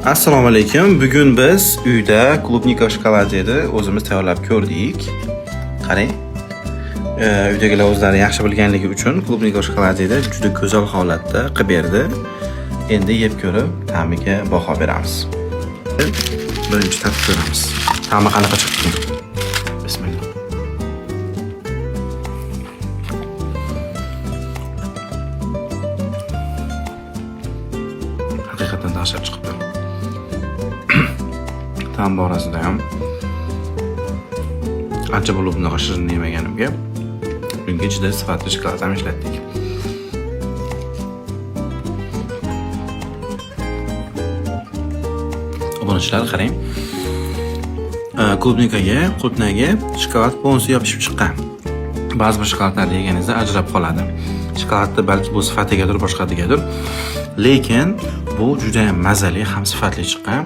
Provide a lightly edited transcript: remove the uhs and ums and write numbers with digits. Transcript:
Assalomu alaykum. Bugun biz uyda клубника shokoladini o'zimiz tayyorlab ko'rdik. Qarang. Uydagilar o'zlari yaxshi bilganligi uchun клубника shokoladini juda go'zal holatda qilib berdi. Endi yeb ko'rib, ta'miga baho beramiz. Birinchi tatib ko'ramiz. Ta'mi qanaqa chiqdi? Bismillah. Haqiqatan dahshat chiqibdi. Ta'm borasida ham ancha bo'lib bunaqa shirinni yemaganimga, chunki ichida sifatli shokolad ham ishlatdik. Obunachilar, qarang. Клубника ga, qulupnayga shokolad полностью yopishib chiqqan. Ba'zi bir shokoladlarni yeganingizda ajrab qoladi. Shokoladni balki bu sifatigadir, boshqasigadir. Lekin bu juda ham mazali ham sifatli chiqqan.